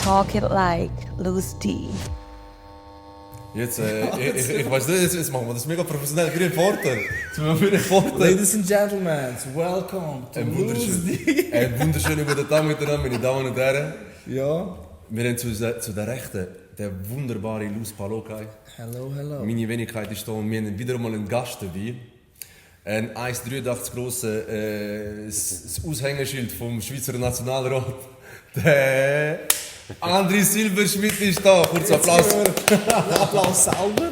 Talk it like Louis D. Jetzt, ich weiß nicht, jetzt machen wir das mega professionell. Für den Vorteil. Ladies and gentlemen, welcome to Louis D. Ein wunderschönen guten Tag miteinander, meine Damen und Herren. Ja. Wir haben zu der Rechten der wunderbare Luz Palokai. Hello, hello. Meine Wenigkeit ist da und wir haben wieder mal einen Gast dabei. Ein 1,83 grosse das Aushängeschild vom Schweizer Nationalrat. Der André Silberschmidt ist da. Kurz Applaus. Applaus selber.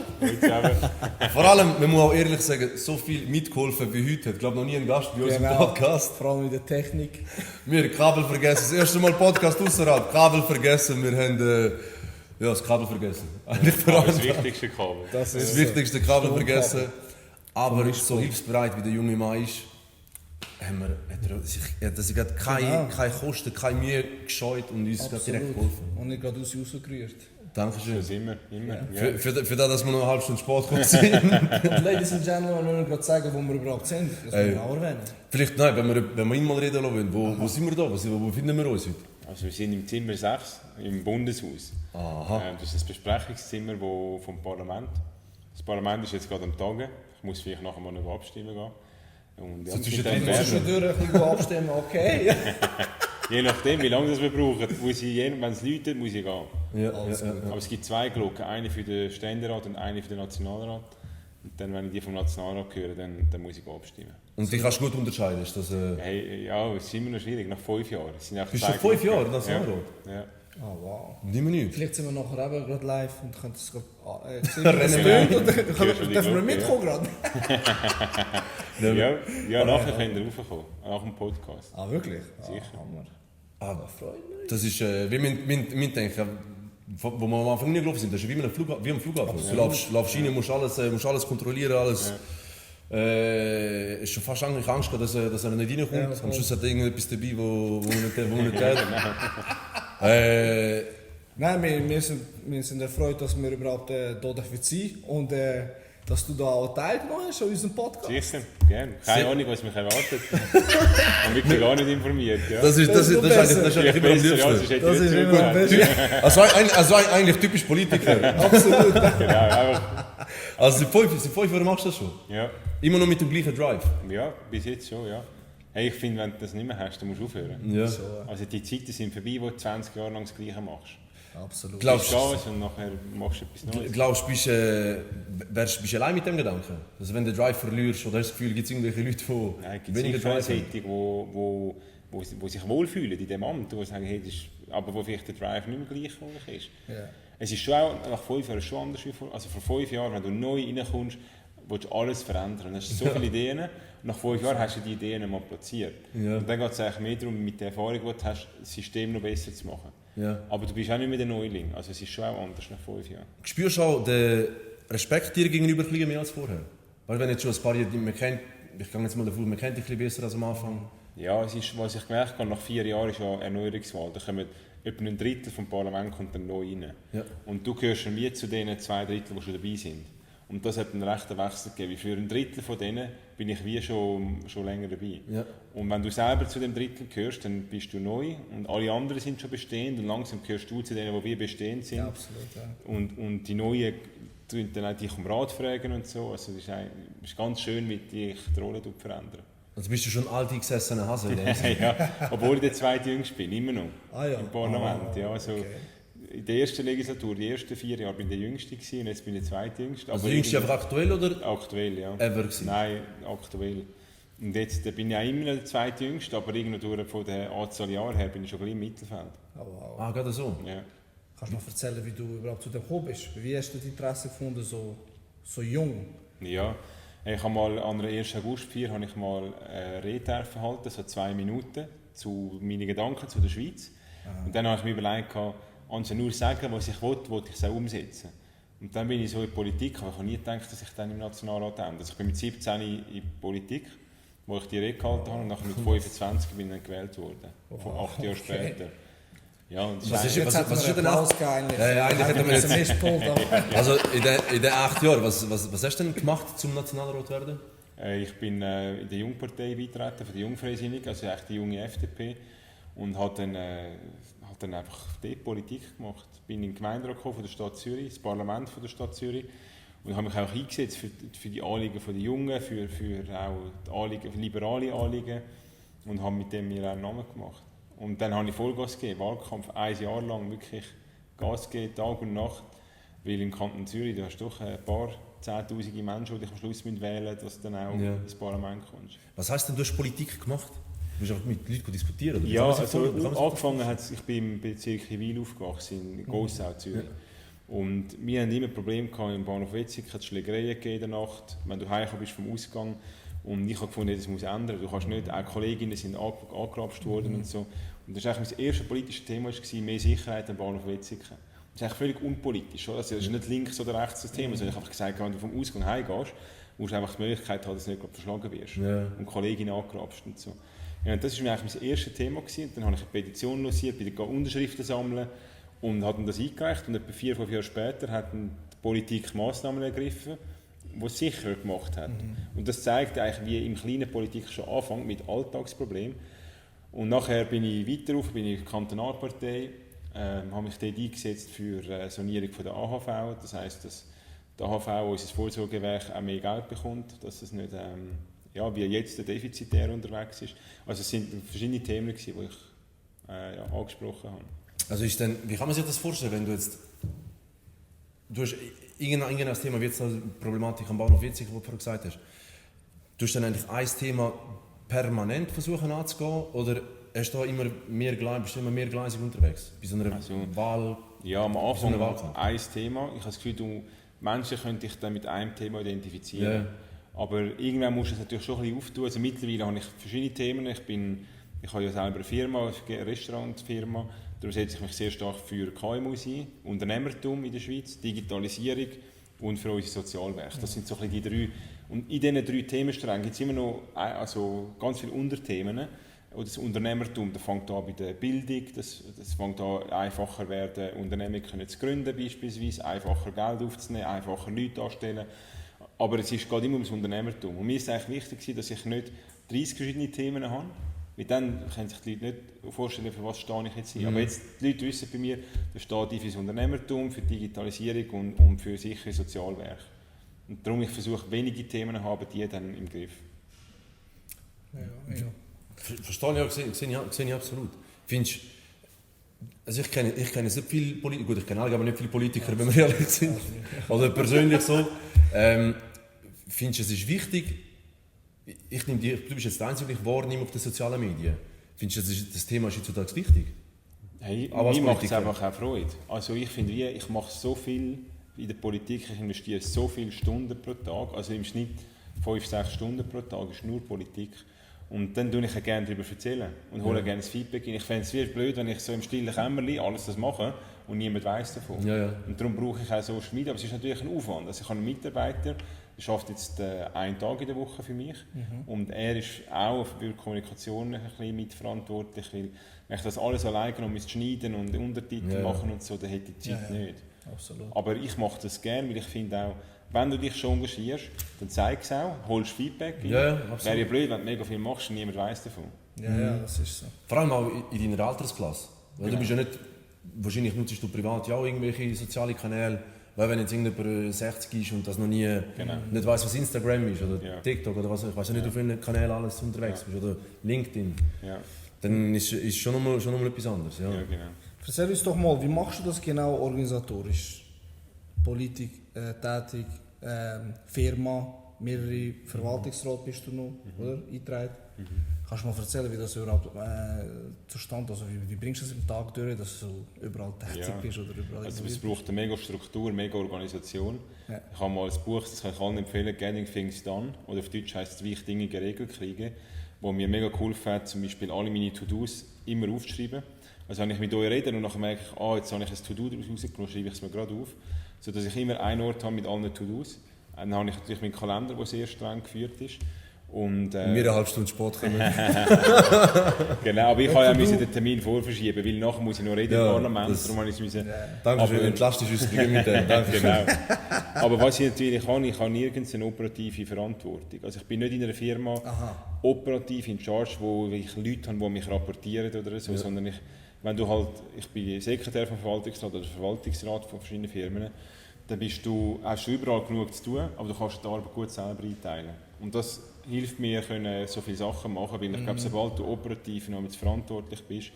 Vor allem, man muss auch ehrlich sagen, so viel mitgeholfen wie heute. Ich glaube noch nie ein Gast bei uns im Podcast. Vor allem in der Technik. Wir haben Kabel vergessen. Das erste Mal Podcast außerhalb. Kabel vergessen. Wir haben das Kabel vergessen. Eigentlich Das wichtigste Kabel. Das wichtigste Kabel vergessen. Aber so hilfsbereit wie der junge Mann ist, hat er sich keine Kosten, keine Mühe gescheut und uns direkt geholfen. Und nicht gerade rausgerührt. Dankeschön. Das immer. Ja. Für das, dass wir noch eine halbe Stunde spät gekommen sind. Ladies and gentlemen, wir gerade sagen, wo wir überhaupt sind. Das müssen wir auch erwähnen. Vielleicht, nein, wenn wir ihn mal reden lassen wollen, wo sind wir da? Wo finden wir uns heute? Also wir sind im Zimmer 6 im Bundeshaus. Aha. Das ist das Besprechungszimmer vom Parlament. Das Parlament ist jetzt gerade am Tage. Ich muss vielleicht nachher mal noch abstimmen gehen. Und ja, So zwischen Wenn wir zwischendurch ein bisschen abstimmen, okay. je nachdem, wie lange das wir brauchen, wenn es läutet, muss ich gehen. Ja, Aber es gibt zwei Glocken, eine für den Ständerat und eine für den Nationalrat. Und dann, wenn ich die vom Nationalrat höre, dann muss ich abstimmen. Und die kannst du gut unterscheiden? Ist das, Hey, ja, es ist immer noch schwierig, nach 5 Jahren. Es sind Bist du schon 5 Jahre Nationalrat? Ja. Oh wow. Nicht mehr nicht. Vielleicht sind wir nachher eben gerade live und können es gerade Rennen sehen. Dürfen wir mitkommen gerade? Ja, nachher könnt ihr raufkommen, nach dem Podcast. Ah, wirklich? Sicher. Hammer. Aber das ist, wie wir denken, wo wir am Anfang nicht gelaufen sind, das ist wie am Flughafen. Du laufst rein, musst alles kontrollieren, alles. Ist schon fast eigentlich Angst gehabt, dass er nicht reinkommt. Ja, Am Schluss hat er irgendetwas dabei, wo nicht geht. Nein, wir sind erfreut, dass wir überhaupt hier sein dürfen und dass du da auch teilgenommen hast an unserem Podcast. Sicher, gerne. Keine Ahnung, was mich erwartet. Und wirklich gar nicht informiert. Ja. Das ist eigentlich immer am liebsten. Das ist immer am besten. Also eigentlich typisch Politiker. Absolut. Genau, einfach. Also seit 5 Jahren machst du das schon? Ja. Immer noch mit dem gleichen Drive? Ja, bis jetzt schon, ja. Hey, ich finde, wenn du das nicht mehr hast, dann musst du aufhören. Ja. Also die Zeiten sind vorbei, wo du 20 Jahre lang das Gleiche machst. Absolut. Glaubst Du gehst und nachher machst du etwas Neues. du, bist du allein mit dem Gedanken? Also wenn du den Drive verlierst oder hast du das Gefühl, gibt es irgendwelche Leute, die Nein, es gibt weniger sicher Drive haben? Seiten, wo sich wohlfühlen in dem Amt, die sagen, hey, das ist, aber wo vielleicht der Drive nicht mehr gleich ist. Ja. Es ist schon auch, nach 5 Jahren schon anders wie vor. Also vor 5 Jahren, wenn du neu reinkommst, willst du alles verändern. Du hast so viele Ideen. Und nach 5 Jahren hast du die Ideen mal platziert. Ja. Und dann geht es eigentlich mehr darum, mit der Erfahrung, die du hast, das System noch besser zu machen. Ja. Aber du bist auch nicht mehr der Neuling. Also es ist schon auch anders nach 5 Jahren. Spürst du auch den Respekt dir gegenüber ein bisschen mehr als vorher? Weil wenn jetzt schon ein paar Jahre, ich gehe jetzt mal davon, man kennt dich ein bisschen besser als am Anfang. Ja, es ist, was ich gemerkt habe, nach 4 Jahren ist ja Erneuerungswahl. Da kommen etwa ein Drittel vom Parlament kommt dann neu rein. Ja. Und du gehörst dann wie zu den 2 Dritteln, die schon dabei sind. Und das hat einen rechten Wechsel gegeben. Für ein Drittel von denen bin ich wie schon länger dabei. Ja. Und wenn du selber zu dem Drittel gehörst, dann bist du neu und alle anderen sind schon bestehend und langsam gehörst du zu denen, die wir bestehend sind. Ja, absolut. Ja. Und die Neuen tun dann auch dich um Rat fragen und so. Also es ist ganz schön, wie dich die Rolle verändern. Also bist du schon alt eingesessener Hase? Ja, obwohl ich der zweitjüngste bin, immer noch Ja. im Parlament. Ja, also okay. in der ersten Legislatur, die ersten 4 Jahre, bin ich der Jüngste gewesen, und jetzt bin ich der Zweitjüngste. Also der Jüngste einfach aktuell oder Aktuell, ja. ever gewesen? Nein, aktuell. Und jetzt bin ich auch immer noch der Zweitjüngste, aber irgendwie von der Anzahl Jahre her bin ich schon gleich im Mittelfeld. Oh, wow. Ah, gerade so? Ja. Kannst du noch erzählen, wie du überhaupt zu dem gekommen bist? Wie hast du die Interesse gefunden, so jung? Ja. Ich habe mal an der 1. Augustfeier habe ich mal eine Rede verhalten, so 2 Minuten, zu meinen Gedanken zu der Schweiz. Und dann habe ich mir überlegt, anstatt nur sagen, was ich will ich es auch umsetzen. Und dann bin ich so in die Politik, aber ich habe nie gedacht, dass ich dann im Nationalrat ende. Also ich bin mit 17 in die Politik, wo ich die Rede gehalten habe, und nachher mit 25 bin ich dann gewählt worden. 8 Jahre später. Ja, und Was ist Jetzt hat man denn einen Applaus gegeben, eigentlich. Ja, eigentlich hätten wir jetzt ein Mischpult. Also in den 8 Jahren, was hast du denn gemacht, zum Nationalrat werden? Ich bin in der Jungpartei beitreten, für die Jungfreisinnigen, also echt die junge FDP. und habe dann einfach dort Politik gemacht. Bin in den Gemeinderat gekommen von der Stadt Zürich, das Parlament von der Stadt Zürich, und habe mich auch eingesetzt für die Anliegen der Jungen, für auch die liberale Anliegen, und habe mit dem mir auch einen Namen gemacht. Und dann habe ich Vollgas gegeben, Wahlkampf 1 Jahr lang wirklich Gas gegeben, Tag und Nacht, weil im Kanton Zürich, du hast doch ein paar 10'000 Menschen, die dich am Schluss wählen müssen, dass du dann auch ins Parlament kommst. Was heisst denn, du hast Politik gemacht? Du bist auch mit Leuten diskutieren? Oder? Ja, also angefangen hat ich bin im Bezirk Wil aufgewachsen, in Gossau, Zürich. Ja. Und wir hatten immer Probleme im Bahnhof Wetzig, es hat Schlägereien gegeben in der Nacht, wenn du heimgekommen bist vom Ausgang. Und ich habe gefunden, das muss ändern. Du kannst nicht, auch Kolleginnen sind angerapscht worden und so. Und das war eigentlich mein erstes politisches Thema, mehr Sicherheit am Bahnhof Wetzig. Das ist eigentlich völlig unpolitisch. Also das ist nicht links oder rechts das Thema, sondern ich habe einfach gesagt, wenn du vom Ausgang heimgehst, musst du einfach die Möglichkeit haben, dass du nicht verschlagen wirst. Ja. Und Kolleginnen angerapscht und so. Ja, das war eigentlich mein erstes Thema gewesen. Dann habe ich eine Petition lanciert, bin Unterschriften sammeln und habe das eingereicht. Und etwa 4-5 Jahre später hat die Politik Massnahmen ergriffen, die es sicherer gemacht hat. Und das zeigt eigentlich, wie in kleinen Politik schon anfängt mit Alltagsproblemen. Und nachher bin ich weiter rauf, bin ich in der Kantonalpartei, habe mich dort eingesetzt für Sanierung von der AHV. Das heisst, dass die AHV, unser Vorsorgewerk, auch mehr Geld bekommt, dass es nicht wie jetzt der defizitär unterwegs ist. Also es sind verschiedene Themen, die ich angesprochen habe. Also wie kann man sich das vorstellen, wenn du hast irgendein Thema, wie jetzt die Problematik am Bahnhof Wetzig, die du vorhin gesagt hast, du hast dann eigentlich ein Thema permanent versuchen anzugehen, oder bist du immer mehrgleisig unterwegs? Bei so einer Wahl? Ja, am Anfang ein Thema. Ich habe das Gefühl, Menschen können dich dann mit einem Thema identifizieren. Yeah. Aber irgendwann musst du es natürlich schon ein bisschen auftun. Also mittlerweile habe ich verschiedene Themen. Ich habe ja selber eine Firma, eine Restaurantfirma. Darum setze ich mich sehr stark für KMUs ein, Unternehmertum in der Schweiz, Digitalisierung und für unsere Sozialwerke. Das sind so ein bisschen die 3. Und in diesen 3 Themensträngen gibt es immer noch ganz viele Unterthemen. Und das Unternehmertum, das fängt an bei der Bildung, das fängt an einfacher werden, Unternehmen zu gründen beispielsweise, einfacher Geld aufzunehmen, einfacher Leute anstellen. Aber es geht immer um das Unternehmertum. Und mir ist es eigentlich wichtig, dass ich nicht 30 verschiedene Themen habe. Weil dann können sich die Leute nicht vorstellen, für was stehe ich jetzt hier. Aber jetzt, die Leute wissen bei mir, da stehe ich für das Unternehmertum, für die Digitalisierung und für sichere Sozialwerke. Und darum ich versuche, wenige Themen haben, die dann im Griff. Ja. Verstehe ich, sehe ich absolut. Findest, also ich kenne nicht viele Politiker, gut, ich kenne alle, aber nicht viele Politiker, wenn wir ehrlich sind. Oder persönlich so. Findest du, es ist wichtig, du bist jetzt der Einzige, den ich wahrnehme auf den sozialen Medien. Findest du, das Thema ist heutzutage wichtig? Hey, mir macht es einfach auch Freude. Also ich finde, ich mache so viel in der Politik, ich investiere so viele Stunden pro Tag, also im Schnitt 5-6 Stunden pro Tag ist nur Politik. Und dann erzähle ich gerne darüber und hole gerne das Feedback. Ich fände es blöd, wenn ich so im stillen Kämmerlein alles das mache und niemand weiss davon. Ja. Und darum brauche ich auch Social Media, aber es ist natürlich ein Aufwand. Also ich habe einen Mitarbeiter, der schafft jetzt einen Tag in der Woche für mich und er ist auch für die Kommunikation ein bisschen mitverantwortlich, weil wenn ich das alles alleine genommen schneiden und Untertitel machen und so, dann hätte ich die Zeit nicht. Absolut. Aber ich mache das gerne, weil ich finde auch, wenn du dich schon engagierst, dann zeig es auch, holst Feedback. Wäre ja blöd, wenn du mega viel machst und niemand weiss davon. Ja, das ist so. Vor allem auch in deiner Altersklasse. Weil du bist ja nicht, wahrscheinlich nutzt du privat ja auch irgendwelche soziale Kanäle, weil wenn jetzt irgendjemand 60 ist und das noch nie nicht weiss, was Instagram ist oder TikTok oder was, ich weiß ja nicht, auf welchen Kanälen alles unterwegs bist oder LinkedIn. Ja. Dann ist schon noch mal etwas anderes. Ja. Genau. Erzähl uns doch mal, wie machst du das genau organisatorisch? Politik, tätig, Firma, mehrere Verwaltungsräte bist du noch, oder? Eingetragen. Kannst du mal erzählen, wie das überhaupt zustande, also wie bringst du das im Tag durch, dass du überall tätig bist oder überall also es braucht eine mega Struktur, eine mega Organisation. Ja. Ich habe mal ein Buch, das kann ich allen empfehlen, «Getting Things Done», oder auf Deutsch heisst es «Wie ich Dinge geregelt kriege», wo mir mega geholfen hat, zum Beispiel alle meine To-Dos immer aufzuschreiben. Also wenn ich mit euch rede und nachher merke ich, jetzt habe ich ein To-Do rausgenommen, schreibe ich es mir gerade auf, sodass ich immer einen Ort habe mit allen To-Dos. Dann habe ich natürlich meinen Kalender, der sehr streng geführt ist. Und wir eine halbe Stunde Sport kommen. Genau, aber ich kann ja den Termin vorverschieben, weil nachher muss ich noch reden im Parlament. Darum habe ich es Dankeschön, entlastest uns mit dem. Genau. Aber was ich natürlich kann, ich habe nirgends eine operative Verantwortung. Also ich bin nicht in einer Firma operativ in Charge, wo ich Leute habe, die mich rapportieren oder so, sondern ich bin Sekretär vom Verwaltungsrat oder Verwaltungsrat von verschiedenen Firmen, dann hast du überall genug zu tun, aber du kannst die Arbeit gut selber einteilen. Und das hilft mir, so viele Sachen machen, weil ich glaube, sobald du operativ noch verantwortlich bist,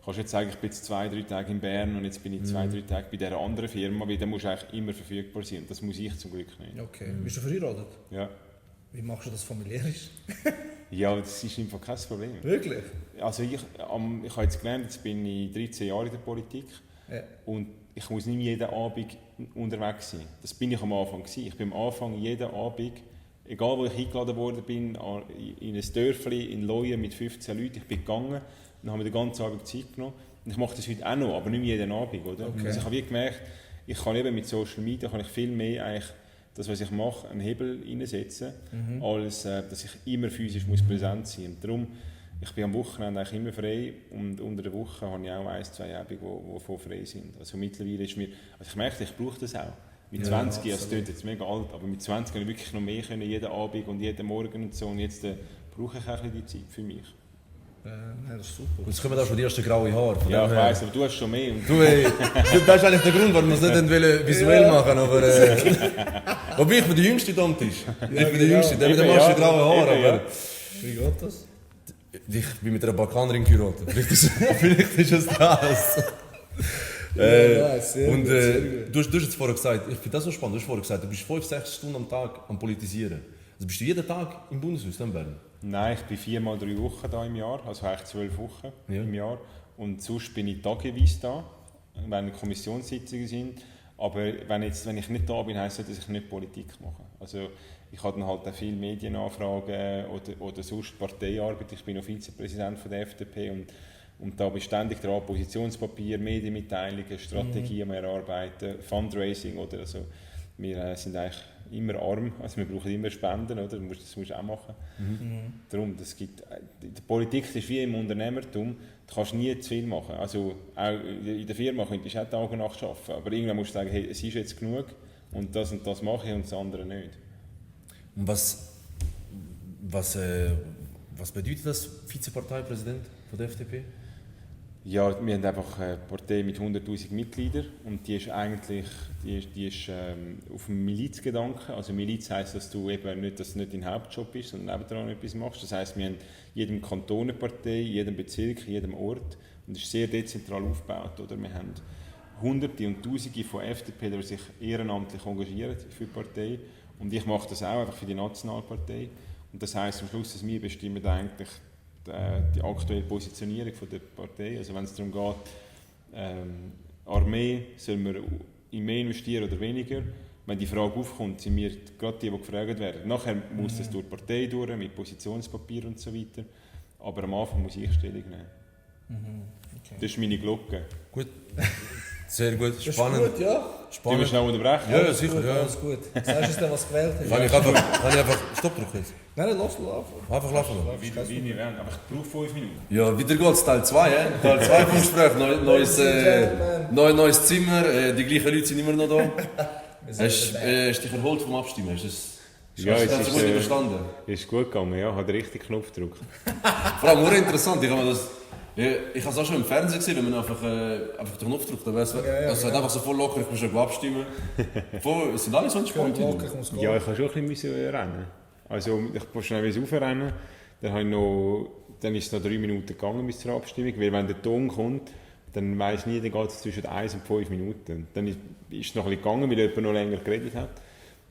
kannst du jetzt sagen, ich bin jetzt 2-3 Tage in Bern und jetzt bin ich 2-3 Tage bei dieser anderen Firma, weil dann musst du eigentlich immer verfügbar sein. Und das muss ich zum Glück nicht. Okay. Bist du verheiratet? Ja. Wie machst du das familiärisch? Ja, das ist einfach kein Problem. Wirklich? Also ich habe jetzt gelernt, jetzt bin ich 13 Jahre in der Politik und ich muss nicht jeden Abend unterwegs sein. Das bin ich am Anfang gewesen. Ich bin am Anfang jeden Abend, egal wo ich eingeladen worden bin, in ein Dörfli in Leuen mit 15 Leuten, ich bin gegangen und habe mir den ganzen Abend Zeit genommen. Und ich mache das heute auch noch, aber nicht jeden Abend. Oder? Okay. Also ich habe gemerkt, ich kann eben mit Social Media kann ich viel mehr eigentlich das, was ich mache, einen Hebel reinsetzen, als dass ich immer physisch präsent sein muss. Und darum, ich bin am Wochenende eigentlich immer frei und unter der Woche habe ich auch 1-2 Abende, die voll frei sind. Also mittlerweile ist mir, also ich merke, ich brauche das auch. Mit 20, das klingt jetzt mega alt, aber mit 20 kann ich wirklich noch mehr können, jeden Abend und jeden Morgen und so. Und jetzt brauche ich auch ein bisschen die Zeit für mich. Das ist super. Und jetzt kommen da schon die ersten graue Haare. Ja, ich weiss, aber du hast schon mehr. Das ist eigentlich der Grund, warum wir es nicht visuell machen. Aber, wobei ich bin der Jüngste am Tisch. Ich bin der Jüngste, der mit den meisten grauen Haaren. Aber wie geht das? Ich bin mit einer Balkanerin geheiratet. Vielleicht ist es das. Sehr und gut. du hast jetzt vorher gesagt, ich finde das so spannend, du hast vorher gesagt, du bist 5-6 Stunden am Tag am Politisieren. Also bist du jeden Tag im Bundeshaus in Bern? Nein, ich bin 4-3 Wochen da im Jahr, also eigentlich 12 Wochen im Jahr. Und sonst bin ich tageweise da, wenn Kommissionssitzungen sind. Aber wenn ich nicht da bin, heisst das, dass ich nicht Politik mache. Also ich habe dann halt auch viele Medienanfragen oder sonst Parteiarbeit. Ich bin noch Vizepräsident von der FDP und da bin ich ständig dran, Positionspapier, Medienmitteilungen, Strategien erarbeiten, Fundraising oder also. Wir sind eigentlich immer arm, also wir brauchen immer Spenden, oder? Das musst du auch machen. Darum, in der Politik ist wie im Unternehmertum, du kannst nie zu viel machen. Also auch in der Firma könntest du auch Tag und Nacht arbeiten, aber irgendwann musst du sagen, hey, es ist jetzt genug und das mache ich und das andere nicht. Und was bedeutet das, Vizeparteipräsident von der FDP? Ja, wir haben einfach eine Partei mit 100'000 Mitgliedern und die ist eigentlich auf dem Milizgedanken. Also Miliz heisst, dass du eben nicht dein Hauptjob ist, sondern nebenan etwas machst. Das heisst, wir haben in jedem Kanton eine Partei, in jedem Bezirk, in jedem Ort und es ist sehr dezentral aufgebaut. Oder? Wir haben Hunderte und Tausende von FDP, die sich ehrenamtlich engagieren für die Partei und ich mache das auch einfach für die Nationalpartei. Und das heisst am Schluss, dass wir bestimmen eigentlich die aktuelle Positionierung von der Partei. Also wenn es darum geht, Armee, sollen wir in mehr investieren oder weniger? Wenn die Frage aufkommt, sind wir gerade die gefragt werden. Nachher muss das durch die Partei durch, mit Positionspapier und so weiter. Aber am Anfang muss ich Stellung nehmen. Okay. Das ist meine Glocke. Gut. Sehr gut, spannend. Das ist gut, ja. Sollen wir schnell unterbrechen? Ja, sicher. Gut, alles gut. Sagst du dir, was gewählt hast? Kann ich einfach Stopp drücken jetzt? Nein, lass laufen. Einfach laufen. Wie wir wollen, aber ich brauche 5 Minuten. Ja, wieder geht's, Teil 2, Teil 2 vom Gespräch. Neues Zimmer, die gleichen Leute sind immer noch da. Hast du dich erholt vom Abstimmen? Hast du das gut überstanden? Ist gut gegangen, ja. Hat richtig Knopf gedrückt. Vor allem nur interessant, ich habe es auch schon im Fernsehen gesehen, wenn man einfach den Knopf drückt, dann es wird einfach so voll locker, ich muss schon abstimmen. Es sind alle so entspannt. Ja, ich habe schon ein bisschen rennen. Also ich musste schnell aufrennen, dann ist es noch 3 Minuten gegangen bis zur Abstimmung, weil wenn der Ton kommt, dann weiss nie, dann geht es zwischen 1 und 5 Minuten. Dann ist es noch ein bisschen gegangen, weil jemand noch länger geredet hat.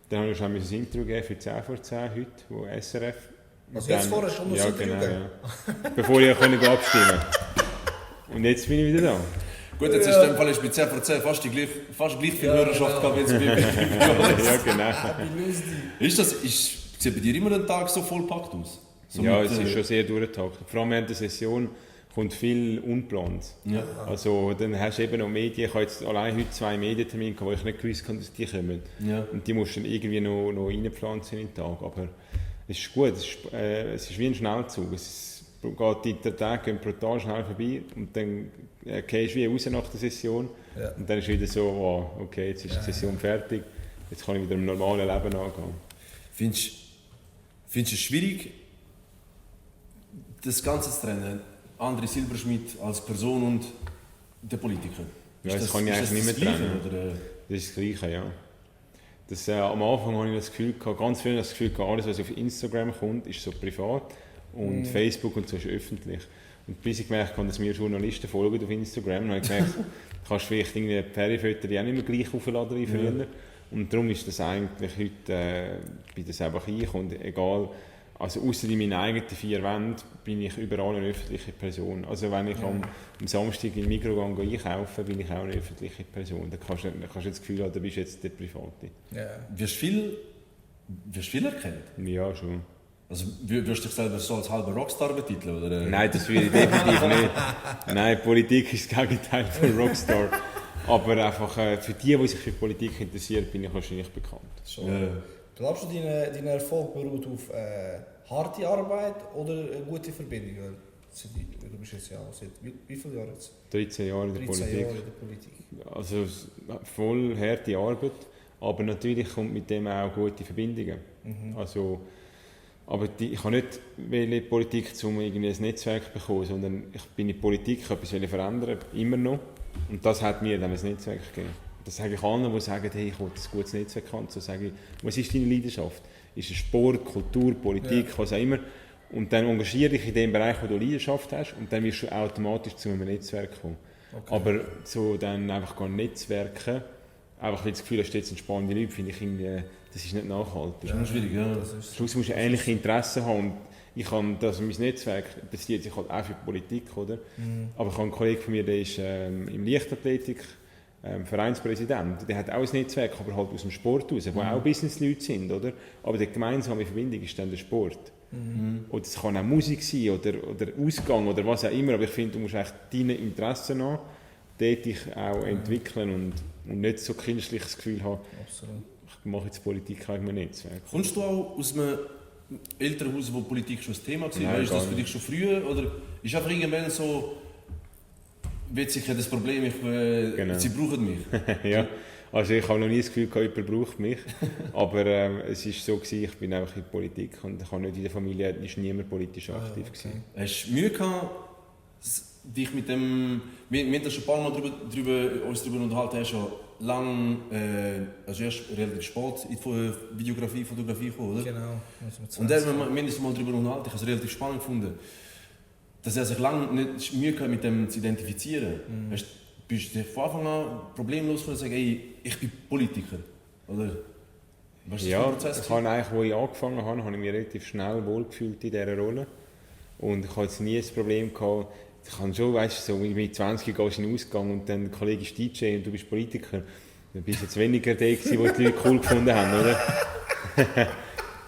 Dann habe ich schon ein Interview gegeben für 10 vor 10 heute, wo SRF. Also jetzt vorher schon ja, genau, ja. Bevor ich abstimmen konnte. Und jetzt bin ich wieder da. Gut, jetzt ist in dem Fall bei 10 vor 10 fast gleich viel Hörerschaft gehabt wie jetzt bei Ja, genau. Sieht bei dir immer ein Tag so vollpackt aus? So ja, es ist schon sehr durchgetaktet. Vor allem während der Session kommt viel ungeplant. Ja. Also dann hast du eben noch Medien. Ich habe jetzt allein heute 2 Medientermine, wo ich nicht gewusst habe, dass die kommen. Ja. Und die musst du dann irgendwie noch reinpflanzen in den Tag. Aber Es ist gut, es ist wie ein Schnellzug. Die Tage gehen brutal schnell vorbei und dann gehst du wie raus nach der Session. Ja. Und dann ist wieder so, oh, okay, jetzt ist die Session fertig, jetzt kann ich wieder im normalen Leben angehen. Findest du es schwierig, das Ganze zu trennen? André Silberschmidt als Person und der Politiker? Ja, das kann ich eigentlich nicht mehr trennen. Oder? Das ist das Gleiche, ja. Am Anfang hatte ich das Gefühl, ganz viel das Gefühl, alles was auf Instagram kommt, ist so privat und Facebook und so ist öffentlich. Und bis ich gemerkt habe, dass mir Journalisten folgen auf Instagram, habe ich gemerkt, du kannst vielleicht irgendwie Perry-Fotos auch nicht mehr gleich aufladen wie früher. Ja. Und darum ist das eigentlich heute, bin das einfach ich und egal, also ausser in meinen eigenen 4 Wänden bin ich überall eine öffentliche Person. Also wenn ich am Samstag in Migros gehe einkaufen, bin ich auch eine öffentliche Person. Da kannst du das Gefühl haben, du bist jetzt der Private. Ja. Wirst du viel erkennen? Ja, schon. Also würdest du dich selber so als halber Rockstar betiteln? Oder? Nein, das würde ich definitiv nicht. Nein, Politik ist das Gegenteil von Rockstar. Aber einfach für die sich für Politik interessieren, bin ich wahrscheinlich bekannt. So. Glaubst du, dein Erfolg beruht auf harte Arbeit oder eine gute Verbindung? Du bist jetzt ja seit wie viele Jahre jetzt? 13 Jahre in der 13 Politik. Jahre in der Politik. Also voll harte Arbeit, aber natürlich kommt mit dem auch gute Verbindungen. Also, aber ich habe nicht in die Politik, um irgendwie ein Netzwerk zu bekommen, sondern ich bin in der Politik, ich etwas verändern, immer noch. Und das hat mir dann ein Netzwerk gegeben. Das sage ich allen, die sagen, hey, ich will ein gutes Netzwerk haben. So sage ich, was ist deine Leidenschaft? Ist es Sport, Kultur, Politik, was auch immer? Und dann engagiere dich in dem Bereich, wo du Leidenschaft hast und dann wirst du automatisch zu einem Netzwerk kommen. Okay. Aber so dann einfach gar Netzwerken, einfach weil das Gefühl hast, jetzt entspannende Leute, finde ich irgendwie, das ist nicht nachhaltig. Das ist schon schwierig, ja. Schluss musst du ähnliche Interessen haben. Und ich habe, mein Netzwerk interessiert sich halt auch für Politik, oder? Aber ich habe einen Kollegen von mir, der ist im Leichtathletik Vereinspräsident. Der hat auch ein Netzwerk, aber halt aus dem Sport raus, wo auch Businessleute sind, oder? Aber die gemeinsame Verbindung ist dann der Sport. Oder es kann auch Musik sein oder Ausgang oder was auch immer, aber ich finde, du musst echt deine Interessen haben, dort dich auch entwickeln und nicht so künstliches Gefühl haben, absolut. Ich mache jetzt Politik wegen meinem Netzwerk. Kommst du auch aus einem Elternhaus, wo Politik schon ein Thema war? Nein, ist das für dich schon früher? Oder ist einfach irgendwann so, wird sicher das Problem, genau. Sie brauchen mich? Ja, also ich habe noch nie das Gefühl gehabt, jemand braucht mich. Aber es war so, ich bin einfach in der Politik und ich habe nicht in der Familie, ist niemand politisch aktiv. Okay. Hast du Mühe gehabt, dich mit dem, wir haben das schon ein paar Mal uns darüber unterhalten, hast schon lange, also erst relativ spät in die Videografie, Fotografie gekommen, oder? Genau. Und dann haben wir mindestens mal darüber unterhalten, ich habe es relativ spannend gefunden, dass er sich lange nicht Mühe gehabt mit dem zu identifizieren. Bist du von Anfang an problemlos zu sagen, hey, ich bin Politiker? Oder? Ja, ich habe eigentlich, als ich angefangen habe ich mich relativ schnell wohlgefühlt in dieser Rolle. Und ich hatte jetzt nie das Problem gehabt, ich kann schon, weißt du, so mit 20 gehst du in den Ausgang und dann der Kollege ist DJ und du bist Politiker. Dann bist du jetzt weniger der gewesen, die die Leute cool gefunden haben, oder?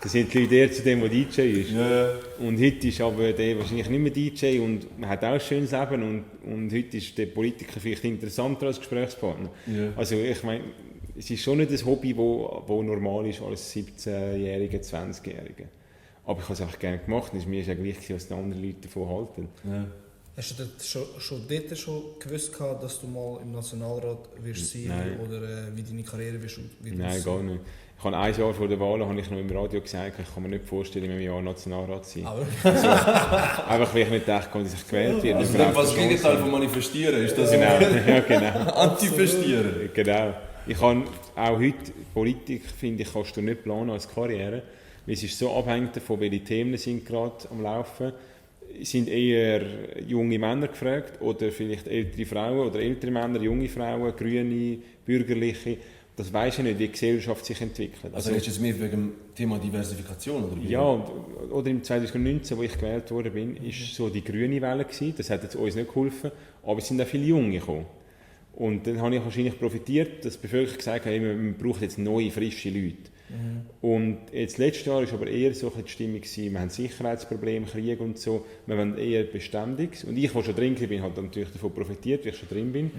Da sind die Leute eher zu dem, der DJ ist. Ja. Und heute ist aber der wahrscheinlich nicht mehr DJ und man hat auch ein schönes Leben und heute ist der Politiker vielleicht interessanter als Gesprächspartner. Ja. Also ich meine, es ist schon nicht ein Hobby, das normal ist als 17-Jähriger, 20-Jähriger. Aber ich habe es einfach gerne gemacht und es mir ist ja gleich, was die anderen Leute davon halten. Ja. Hast du schon dort gewusst, dass du mal im Nationalrat wirst sein oder wie deine Karriere wird Nein, gar nicht. Ich habe 1 Jahr vor der Wahl habe ich noch im Radio gesagt, ich kann mir nicht vorstellen, in einem Jahr Nationalrat zu sein. Also, einfach weil ich nicht dachte, dass ich gewählt werde. Also das Gegenteil von manifestieren ist das? Genau, ja, genau. Antifestieren. Genau. Ich kann auch heute Politik, finde ich, kannst du nicht planen als Karriere, weil es ist so abhängig davon, welche Themen sind gerade am Laufen. Sind eher junge Männer gefragt oder vielleicht ältere Frauen oder ältere Männer, junge Frauen, Grüne, Bürgerliche. Das weiss ich nicht, wie die Gesellschaft sich entwickelt. Also ist es mehr wegen dem Thema Diversifikation? Oder ja, oder im 2019, als ich gewählt worden bin, war so die grüne Welle gewesen. Das hat jetzt uns nicht geholfen, aber es sind auch viele Junge gekommen. Und dann habe ich wahrscheinlich profitiert, dass die Bevölkerung gesagt hat, man braucht jetzt neue, frische Leute. Und jetzt letztes Jahr war aber eher so die Stimmung, wir haben Sicherheitsprobleme, Krieg und so, wir wollen eher Beständiges. Und ich, der schon drin bin, habe natürlich davon profitiert, weil ich schon drin bin.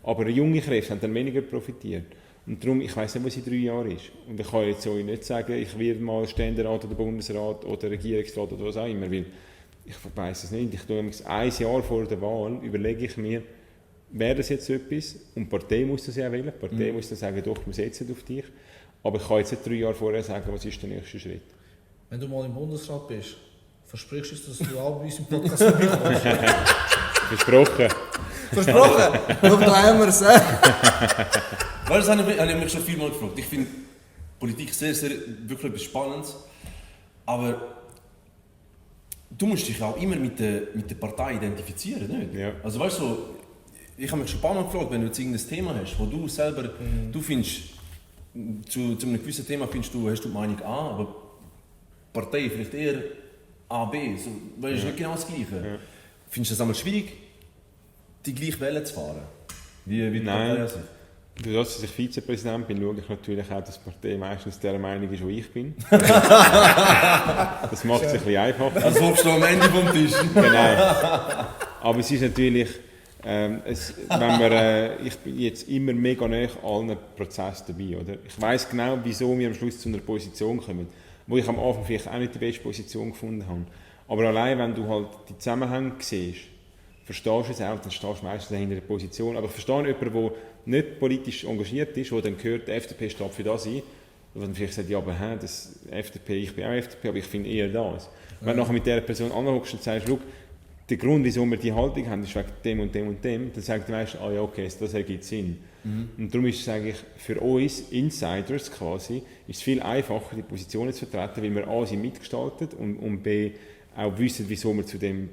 Aber junge Kräfte haben dann weniger profitiert. Und darum, ich weiss nicht, was in 3 Jahren ist. Und ich kann jetzt so nicht sagen, ich werde mal Ständerat oder Bundesrat oder Regierungsrat oder was auch immer, weil ich weiss es nicht. Ich tue ein Jahr vor der Wahl, überlege ich mir, wäre das jetzt etwas? Und die Partei muss das ja wählen. Die Partei muss dann sagen, doch, wir setzen auf dich. Aber ich kann jetzt nicht 3 Jahre vorher sagen, was ist der nächste Schritt. Wenn du mal im Bundesrat bist, versprichst du uns, dass du auch bei uns im Podcast vorbeikommst? Versprochen. Versprochen! Schau, da haben wir es. Weil das habe ich mich schon vielmal gefragt. Ich finde Politik sehr, sehr wirklich etwas Spannendes. Aber du musst dich auch immer mit der Partei identifizieren, nicht? Ja. Also weißt du, ich habe mich schon ein paar Mal gefragt, wenn du jetzt irgendein Thema hast, wo du selber, du findest, zu einem gewissen Thema hast du die Meinung A, aber die Partei vielleicht eher A, B, so, weil es ist nicht genau das Gleiche. Ja. Findest du es einmal schwierig, die gleiche Welle zu fahren? Wie die Nein. Partei sind? Dadurch, dass ich Vizepräsident bin, schaue ich natürlich auch, dass die Partei meistens der Meinung ist, wo ich bin. Das macht es ein bisschen einfacher. Als ob du am Ende vom Tisch. Genau. Aber es ist natürlich, ich bin jetzt immer mega nah an allen Prozessen dabei. Oder? Ich weiss genau, wieso wir am Schluss zu einer Position kommen, wo ich am Anfang vielleicht auch nicht die beste Position gefunden habe. Aber allein, wenn du halt die Zusammenhänge siehst, verstehst du es auch, dann stehst du meistens hinter der Position. Aber ich verstehe jemanden, der nicht politisch engagiert ist, der dann hört, die FDP steht für das ein, und dann vielleicht sagt, ja, aber das FDP, ich bin auch FDP, aber ich finde eher das. Wenn du nachher mit dieser Person anhockst und sagst, schau, der Grund, wieso wir die Haltung haben, ist wegen dem und dem und dem, dann sagt der meiste, ah ja, okay, das ergibt Sinn. Und darum ist es eigentlich für uns Insiders quasi, ist es viel einfacher, die Positionen zu vertreten, weil wir A, sie mitgestaltet und B, auch wissen, wieso man zu dem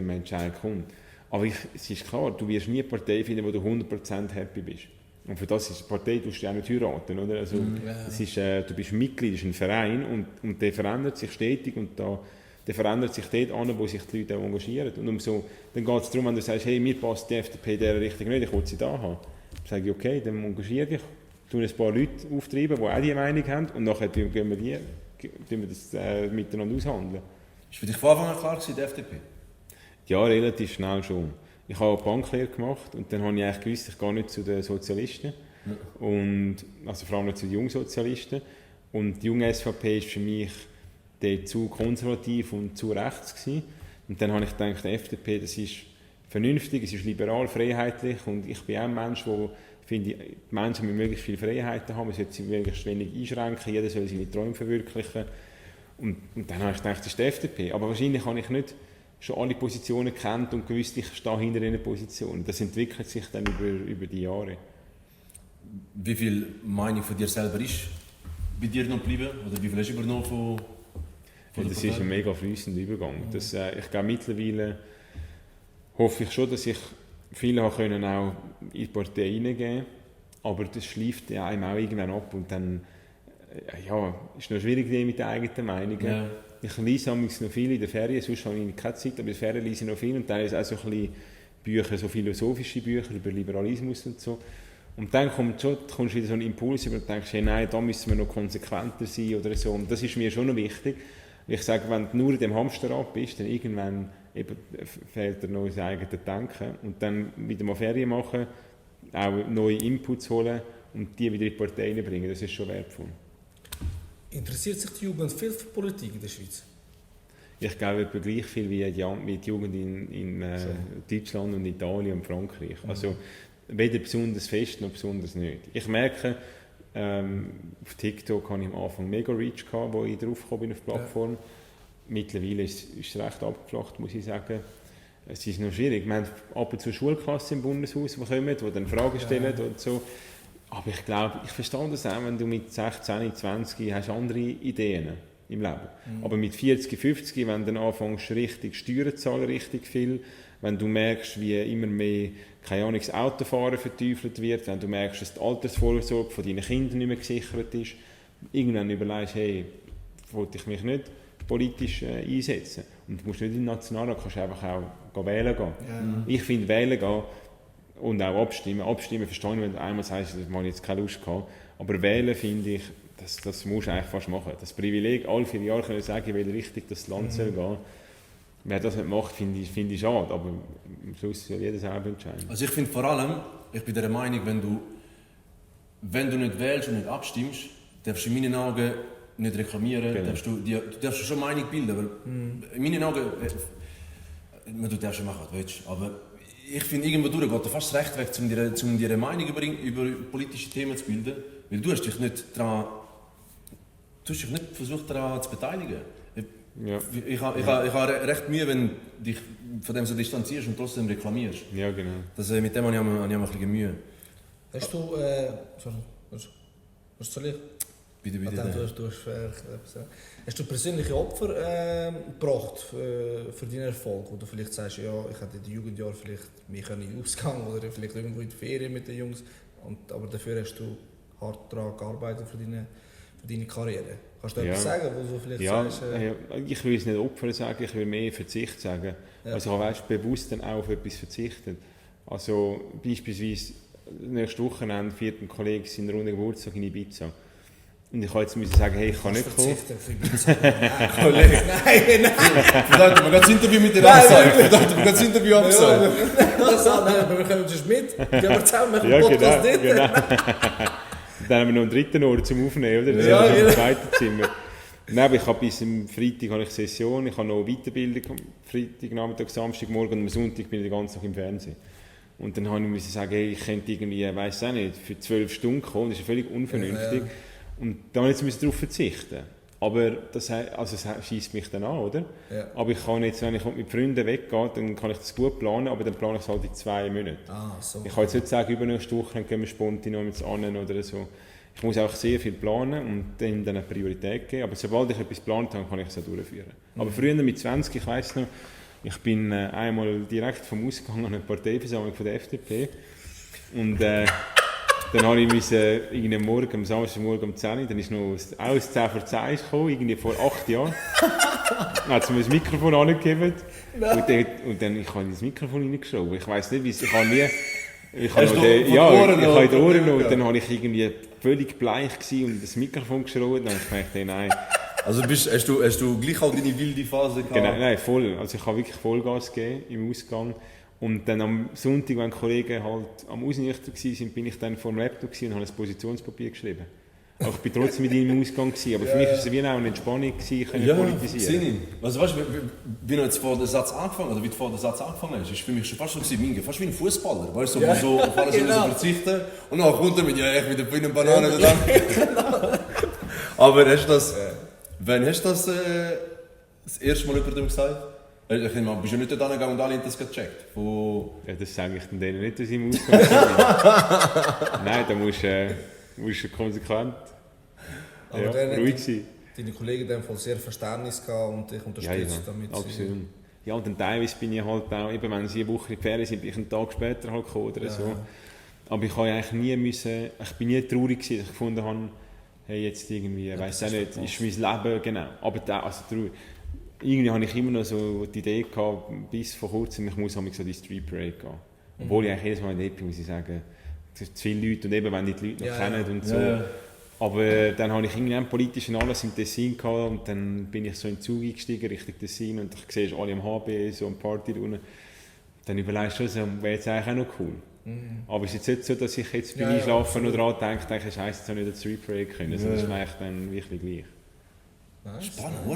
Entscheid kommt. Aber es ist klar, du wirst nie eine Partei finden, wo du 100% happy bist. Und für das ist eine Partei, du ja auch nicht heiraten, oder? Also, es ist, du bist Mitglied, es ist ein Verein und der verändert sich stetig und der verändert sich dort an, wo sich die Leute auch engagieren. Und dann geht es darum, wenn du sagst, hey, mir passt die FDP in dieser Richtung nicht, ich will sie da haben. Dann sage ich, okay, dann engagiere dich, tun ein paar Leute auftreiben, die auch diese Meinung haben und nachher gehen wir das miteinander aushandeln. Ist für dich von Anfang an klar gewesen, die FDP? Ja, relativ schnell schon. Ich habe eine Banklehre gemacht und dann habe ich eigentlich gewusst, ich gehe nicht zu den Sozialisten. Und, also vor allem nicht zu den Jungsozialisten. Und die junge SVP war für mich zu konservativ und zu rechts gewesen. Und dann habe ich gedacht, die FDP, das ist vernünftig, es ist liberal, freiheitlich und ich bin auch ein Mensch, der finde, die Menschen müssen möglichst viele Freiheiten haben, man sollte sie möglichst wenig einschränken, jeder soll seine Träume verwirklichen. Und dann habe ich gedacht, das ist die FDP. Aber wahrscheinlich habe ich nicht schon alle Positionen kennt und gewusst, ich stehe hinter diesen Positionen. Das entwickelt sich dann über die Jahre. Wie viel Meinung von dir selber ist bei dir noch geblieben? Oder wie viel hast du übernommen von das ist ein mega fließender Übergang. Das, ich glaube, mittlerweile hoffe ich schon, dass ich viele auch in die Partei hineingeben, aber das schleift ja einem auch irgendwann ab und dann ist noch schwierig mit den eigenen Meinungen. Ja. Ich lese noch viel in den Ferien, sonst habe ich keine Zeit, aber in den Ferien lese ich noch viel und dann ist auch so ein bisschen Bücher, so philosophische Bücher über Liberalismus und so. Und dann kommst du wieder so einen Impuls über und denkst, hey, nein, da müssen wir noch konsequenter sein oder so. Und das ist mir schon noch wichtig. Ich sage, wenn du nur in dem Hamsterrad bist, dann irgendwann fehlt dir noch das eigene Denken. Und dann wieder mal Ferien machen, auch neue Inputs holen und die wieder in die Partei bringen, das ist schon wertvoll. Interessiert sich die Jugend viel für Politik in der Schweiz? Ich glaube etwa gleich viel wie die Jugend in Deutschland und Italien und Frankreich. Also weder besonders fest noch besonders nicht. Ich merke, auf TikTok hatte ich am Anfang mega Reach, wo ich draufgekommen bin auf die Plattform. Ja. Mittlerweile ist es recht abgeflacht, muss ich sagen. Es ist noch schwierig. Wir haben ab und zu Schulklassen im Bundeshaus, die kommen, die dann Fragen stellen und so. Aber ich glaube, ich verstehe das auch, wenn du mit 16, 20 hast andere Ideen im Leben. Aber mit 40, 50, wenn du dann anfängst, richtig Steuern zu zahlen, richtig viel, wenn du merkst, wie immer mehr, keine Ahnung, das Autofahren verteufelt wird, wenn du merkst, dass die Altersvorsorge von deinen Kindern nicht mehr gesichert ist, irgendwann überlegst, hey, wollte ich mich nicht politisch einsetzen. Und du musst nicht im Nationalrat, kannst einfach auch wählen gehen. Ja. Ich finde, wählen gehen und auch abstimmen. Abstimmen verstehe ich, wenn du einmal sagst, das habe ich jetzt keine Lust gehabt. Aber wählen, finde ich, das musst du eigentlich fast machen. Das Privileg, alle 4 Jahre können sagen, in welche Richtung das Land soll gehen. Wer das nicht macht, finde ich schade. Aber am Schluss soll jeder selber entscheiden. Also ich finde vor allem, ich bin der Meinung, wenn wenn du nicht wählst und nicht abstimmst, darfst du in meinen Augen nicht reklamieren, du darfst schon Meinung bilden, aber in meinen Augen, du darfst machen, was du willst, aber ich finde, irgendwo durch geht dir fast das Recht weg, um dir eine Meinung über politische Themen zu bilden, weil du hast dich nicht versucht, daran zu beteiligen. Ja. Ich habe recht Mühe, wenn du dich von dem so distanzierst und trotzdem reklamierst. Ja, genau. Mit dem habe ich ein bisschen Mühe. Hast du, was soll ich? Bitte. Hast du persönliche Opfer gebracht für deinen Erfolg? Wo du vielleicht sagst, ja, ich hätte in den Jugendjahren vielleicht mich ausgegangen oder vielleicht irgendwo in die Ferien mit den Jungs, aber dafür hast du hart daran gearbeitet für deine Karriere. Kannst du etwas sagen, wo du vielleicht sagst? Ich will es nicht Opfer sagen, ich will mehr Verzicht sagen. Ja. Also ich habe bewusst dann auch auf etwas verzichtet. Also beispielsweise nächste Wochenende feiert ein Kollege seinen runden Geburtstag in Ibiza. Und ich musste jetzt sagen, hey, ich kann nicht kommen. Kollege. Nein. Verdammt, man kann das Interview mit dir absagen. Wir kommen sonst mit. Gehen wir zusammen, machen einen Podcast dort. Genau. Dann haben wir noch einen dritten Ort zum Aufnehmen, oder? Das ist im zweiten Zimmer. Nein, ich habe bis am Freitag habe ich Session, ich habe noch Weiterbildung, Freitag, Nachmittag, Samstagmorgen und am Sonntag bin ich den ganzen Tag im Fernsehen. Und dann musste ich sagen, hey, ich könnte irgendwie, weiss auch nicht, für 12 Stunden kommen, das ist völlig unvernünftig. Ja. Und da musste ich darauf verzichten. Aber das scheisst mich dann an, oder? Ja. Aber ich kann jetzt, wenn ich mit Freunden weggehe, dann kann ich das gut planen, aber dann plane ich es halt in 2 Monaten. So. Ich kann jetzt nicht sagen, übernächste Woche gehen wir spontan noch mit an oder so. Ich muss auch sehr viel planen und dann eine Priorität geben. Aber sobald ich etwas geplant habe, kann ich es auch durchführen. Aber früher mit 20, ich weiss noch, ich bin einmal direkt vom Ausgang an eine Parteiversammlung von der FDP. Und dann habe ich am Samstagmorgen um 10 Uhr, dann ist noch alles 10 vor 10 gekommen, irgendwie vor 8 Jahren. Dann hat sie mir das Mikrofon angegeben und dann ich habe das Mikrofon reingeschoben. Ich weiss nicht, wie es... Ich habe in den Ohren noch. Und dann habe ich irgendwie völlig bleich und das Mikrofon geschraubt. Dann habe ich gedacht, nein. Also hast du gleich auch deine wilde Phase gehabt? Genau, nein, voll. Also ich habe wirklich Vollgas gegeben im Ausgang. Und dann am Sonntag, wenn die Kollegen halt am Ausnüchtern waren, bin ich dann vor dem Laptop und habe ein Positionspapier geschrieben. Aber ich war trotzdem mit ihnen im Ausgang. Aber für mich war es wie auch eine Entspannung, politisieren. Also weißt du, wie du jetzt vor der Satz angefangen hast, ist für mich schon fast so fast wie ein Fußballer, weißt du, wo so auf alles verzichten und dann kommt er mit mit der Bienen Banane oder dann. Aber wann hast du das erste Mal jemandem gesagt? Ich meine, bist du nicht da gegangen und alle haben das gecheckt? Ja, das sage ich dann denen nicht, dass ich im Ausgang bin. Nein, da musst du konsequent ruhig sein. Deine Kollegen haben sehr Verständnis gehabt und dich unterstützt damit. Absolut. Ja, und dann teilweise bin ich halt auch, eben, wenn sie eine Woche in die Ferien sind, bin ich einen Tag später halt gekommen oder so. Aber ich habe eigentlich ich bin nie traurig gewesen, dass ich gefunden habe, hey, jetzt irgendwie, ich weiss auch nicht, ist mein Leben, genau. Aber traurig. Irgendwie hatte ich immer noch so die Idee gehabt, bis vor kurzem, ich muss so die Street Parade gehen. Obwohl ich eigentlich jedes Mal dort bin, muss ich sagen, es sind zu viele Leute und eben, wenn die Leute noch kennen und so. Ja. Aber dann hatte ich irgendwie einen politischen Anlass im Tessin gehabt und dann bin ich so in den Zug eingestiegen Richtung Tessin und ich sehe alle am HB, so am Party da unten. Dann überlegst du schon, wäre jetzt eigentlich auch noch cool. Aber es ist jetzt nicht so, dass ich jetzt beim Einschlafen noch daran denke, scheiße, jetzt habe ich nicht Street Parade können. Also das ist mir eigentlich dann wirklich gleich. Nice. Spannend, ja,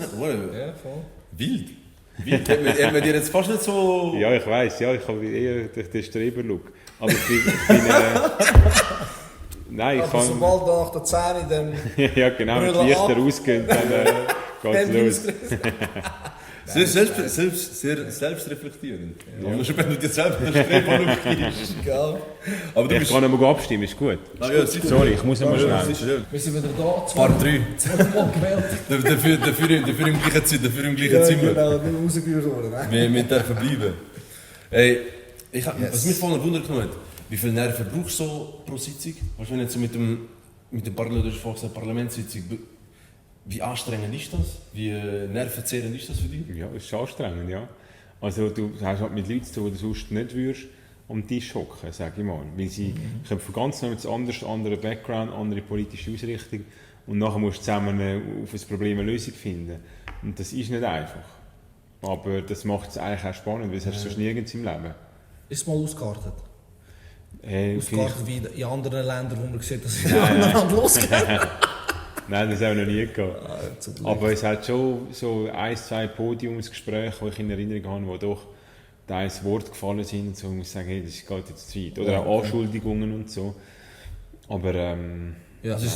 voll. Wild. Hat man dir jetzt fast nicht so... Ja, ich weiss, ja, ich habe eher den Streber-Look. Aber ich bin nein, ich kann... sobald nach der 10 dann... ja, genau, wenn die Lichter ausgehen, dann geht's los. Sehr selbstreflektierend. Ja. Aber schon wenn du dir selber den Streber-Look gibst. Aber ich kann nicht mehr abstimmen, ist gut. Sorry, ich muss noch mal schnell. Wir sind wieder da. Part 3. Zweimal gewählt. Dafür im gleichen Zimmer. Genau, nicht rausgeführt worden. Wir dürfen bleiben. Hey, was mich vorhin wundert, wie viele Nerven brauchst du so pro Sitzung? Was wenn jetzt so mit dem Parlamentssitzung, wie anstrengend ist das? Wie nervenzehrend ist das für dich? Ja, es ist anstrengend, ja. Also du hast halt mit Leuten zu tun, die du sonst nicht würdest am Tisch hocken, sage ich mal. Weil sie kommen von ganz anders, anderen Background, andere politische Ausrichtung und nachher musst du zusammen auf ein Problem eine Lösung finden. Und das ist nicht einfach. Aber das macht es eigentlich auch spannend, weil es hast du sonst nirgends im Leben. Ist es mal ausgeartet? Ausgeachtet wie in anderen Ländern, wo man sieht, dass es in anderen Ländern losgeht. Nein, das habe ich noch nie gehabt. Aber es hat schon so 1-2 Podiumsgespräche, die ich in Erinnerung habe, wo doch da ein Wort gefallen sind und so, ich muss sagen, hey, das geht jetzt zu weit. Oder auch Anschuldigungen und so. Aber Ja. Also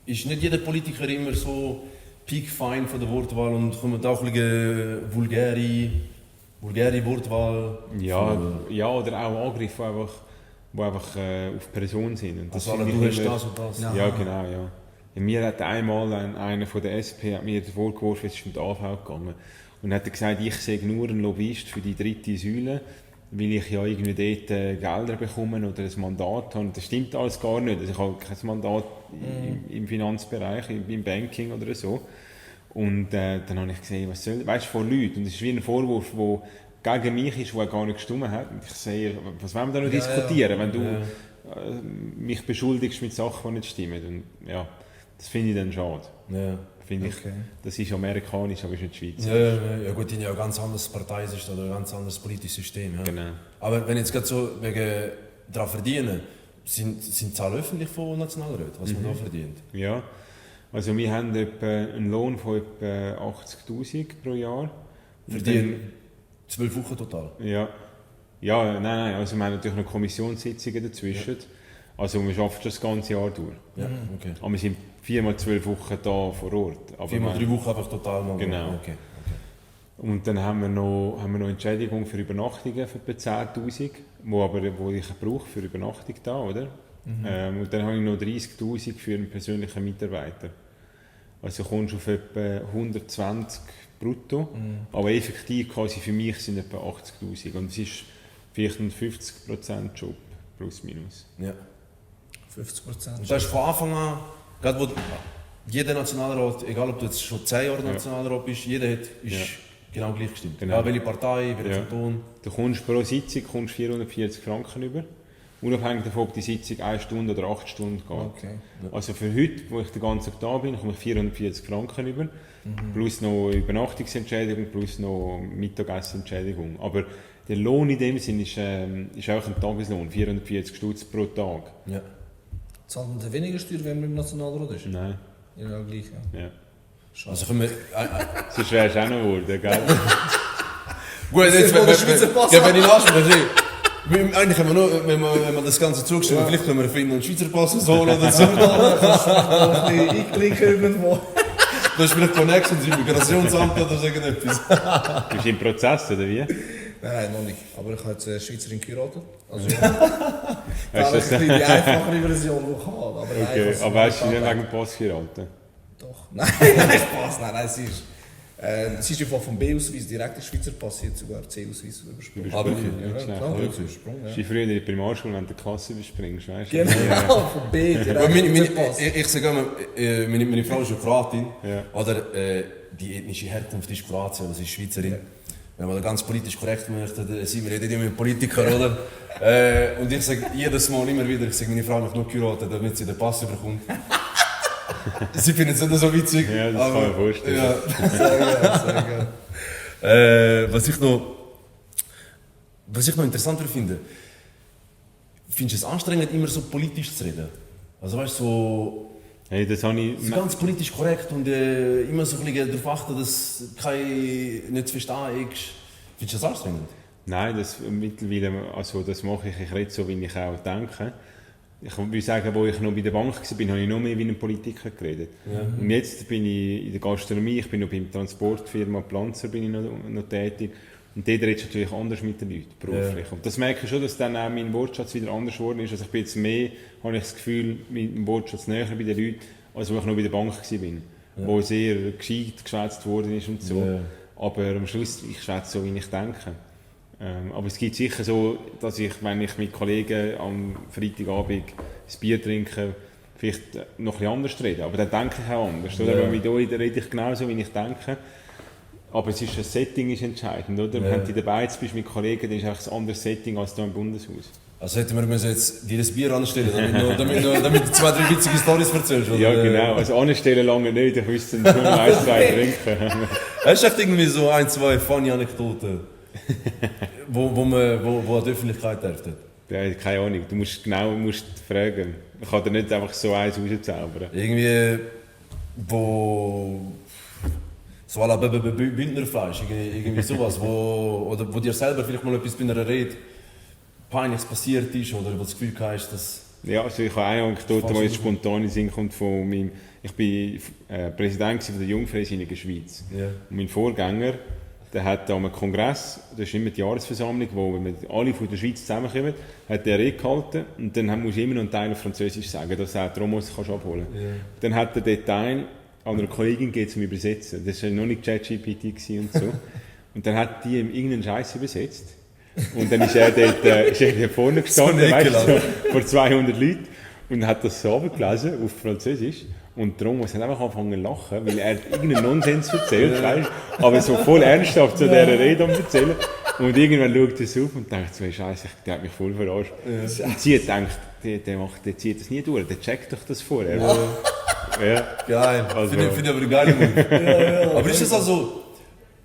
ist nicht jeder Politiker immer so peak-fein von der Wortwahl und kommt auch ein bisschen vulgäre Wortwahl? ja, oder auch Angriffe, die einfach auf Person sind. Und das Also finde du ich hast immer- das und das. Ja, genau, ja. Mir hat einmal einer von der SP hat mir vorgeworfen, es ist um die AV gegangen. Und hat gesagt, ich sei nur ein Lobbyist für die dritte Säule, weil ich ja irgendwie dort Gelder bekomme oder ein Mandat habe. Das stimmt alles gar nicht. Also ich habe kein Mandat im Finanzbereich, im Banking oder so. Und dann habe ich gesehen, was soll, weißt du, vor Leuten. Und es ist wie ein Vorwurf, der gegen mich ist, der gar nicht gestimmt hat. Und ich sehe, was wollen wir da noch diskutieren, wenn du mich beschuldigst mit Sachen, die nicht stimmen. Und ja, das finde ich dann schade. Ja. Finde ich, das ist amerikanisch, aber ist nicht Schweiz. Ja, gut, die haben ja ein ganz anderes Parteisystem oder ein ganz anderes politisches System. Ja. Genau. Aber wenn jetzt gerade so wegen daran verdienen, sind Zahlen öffentlich von Nationalräten, was man da verdient? Ja, also wir haben etwa einen Lohn von etwa 80'000 pro Jahr. Verdienen 12 Wochen total? Ja, nein, also wir haben natürlich noch Kommissionssitzungen dazwischen. Also wir arbeiten das ganze Jahr durch. Ja, okay. Aber wir sind 4x12 Wochen da vor Ort. Aber 4x3 Wochen einfach total mal. Genau. Okay. Und dann haben wir noch Entschädigung für Übernachtungen für etwa 10'000, wo ich brauche für Übernachtung da, oder? Und dann habe ich noch 30'000 für einen persönlichen Mitarbeiter. Also kommst du auf etwa 120 brutto, aber effektiv quasi für mich sind etwa 80'000. Und es ist vielleicht ein 50% Job, plus minus. Ja. 50%. Und das ist von Anfang an, gerade wo jeder Nationalrat, egal ob du jetzt schon 10 Jahre Nationalrat bist, jeder ist genau gleich gestimmt. Genau. Ja, welche Partei, welcher Kanton. Du kommst pro Sitzung 440 Franken über, unabhängig davon, ob die Sitzung 1 Stunde oder 8 Stunden geht. Okay. Also für heute, wo ich den ganzen Tag da bin, komme ich 440 Franken über, plus noch Übernachtungsentschädigung, plus noch Mittagessenentschädigung. Aber der Lohn in dem Sinn ist auch ein Tageslohn, 440 Stutz pro Tag. Ja. Zahlt man weniger Steuer, wenn man im Nationalrat ist? Nein. Ja, gleich. Ja. Ja. Also können wir... Sonst wärst du auch noch geworden, gell? Gut, jetzt, wohl der Schweizer Pass wenn ich nachspreche, eigentlich haben wir noch, wenn wir das Ganze zugestimmt, vielleicht können wir finden einen Schweizer Pass holen oder so. Ich klicke irgendwo. Da ist vielleicht Connections im Migrationsamt oder so irgendetwas. Bist du im Prozess, oder wie? Nein, noch nicht. Aber ich habe jetzt eine Schweizerin geheiratet. Also, Hast das du ist das? die einfachere Version, die ich habe. Aber Okay, aber hast du nicht wegen dem Pass geheiratet? Doch. Nein, Spaß. Nein, sie ist ja vom B-Ausweis direkt in den Schweizer Pass, sie hat sogar C-Ausweis übersprungen. Aber okay. Ja, Nicht schlecht. klar, Ja, übersprungen, Das ist wie früher in der Primarschule, wenn du die Klasse überspringst, weißt du? Genau, vom B direkt Aber in den Pass. ich sage immer, meine Frau ist ja Kroatin, Ja. oder die ethnische Herkunft ist Kroatien, aber sie ist Schweizerin. Wenn man da ganz politisch korrekt möchte, dann sind wir nicht immer Politiker, oder? Und ich sage jedes Mal immer wieder, ich sage, meine Frau hat mich nur geheiratet, damit sie den Pass bekommt. Sie finden es nicht so witzig. Ja, das kann ich mir vorstellen. Ja. Sehr geil. Was ich noch interessanter finde, findest du es anstrengend, immer so politisch zu reden? Also weißt du, so... Hey, das habe ich... So ganz politisch korrekt und immer so ein bisschen darauf achten, dass kein nicht zu verstehen ist. Findest du das anstrengend? Nein, das mittlerweile, also das mache ich rede so, wie ich auch denke. Ich würde sagen, wo ich noch bei der Bank war, habe ich noch mehr wie ein Politiker geredet. Ja. Und jetzt bin ich in der Gastronomie, ich bin noch beim Transportfirma Planzer bin ich noch tätig. Und dort redest du natürlich anders mit den Leuten, beruflich. Ja. Und das merke ich schon, dass dann auch mein Wortschatz wieder anders geworden ist. Also ich bin jetzt mehr, habe ich das Gefühl, mit dem Wortschatz näher bei den Leuten, als wo ich noch bei der Bank war. Ja. Wo sehr gescheit geschwätzt worden ist und so. Ja. Aber am Schluss, ich schwätze so, wie ich denke. Aber es gibt sicher so, dass ich, wenn ich mit Kollegen am Freitagabend ein Bier trinke, vielleicht noch ein bisschen anders rede. Aber dann denke ich auch anders. Ja. Oder? Mit euch rede ich genauso, wie ich denke. Aber es ist, das Setting ist entscheidend, oder? Ja. Wenn du dabei bist mit Kollegen, dann ist es ein anderes Setting als hier im Bundeshaus. Also hätten wir jetzt dir das Bier anstellen, damit du 2-3 witzige Storys erzählst, oder? Ja, genau. Also anstellen lange nicht, ich müsste nur 1-2 trinken. Hast du echt irgendwie so 1-2 funny Anekdoten, wo an die Öffentlichkeit dürften? Ja, keine Ahnung, du musst fragen. Ich kann dir nicht einfach so eins rauszaubern. Irgendwie, wo so à la Bündnerfleisch, irgendwie sowas, wo dir selber vielleicht mal etwas bei einer Rede Peinliches passiert ist oder wo du das Gefühl hast, dass... Ja, also ich habe eine Anekdote, die jetzt spontan in den Sinn kommt von meinem... Ich war Präsident der Jungfreisinnigen Schweiz. Yeah. Und mein Vorgänger, der hat an einem Kongress, das ist immer die Jahresversammlung, wo wir alle von der Schweiz zusammenkommen, hat der Rede gehalten und dann musst du immer noch einen Teil auf Französisch sagen, dass du auch die Romos abholen kannst. Yeah. Dann hat er den Teil an einer Kollegin gegeben zum Übersetzen. Das war noch nicht ChatGPT und so. Und dann hat die ihm irgendeinen Scheiß übersetzt. Und dann ist er dort vorne gestanden, so weißt, so, vor 200 Leuten und hat das so runtergelesen auf Französisch. Und darum muss er einfach anfangen zu lachen, weil er irgendeinen Nonsens erzählt, weißt, aber so voll ernsthaft zu dieser Rede am erzählen. Und irgendwann schaut er so auf und denkt so, hey, Scheiße, der hat mich voll verarscht. Ja. Und sie denkt, der zieht das nie durch, der checkt doch das vorher. Ja. Geil, also, finde ich aber geil. Ja. Aber ist das also,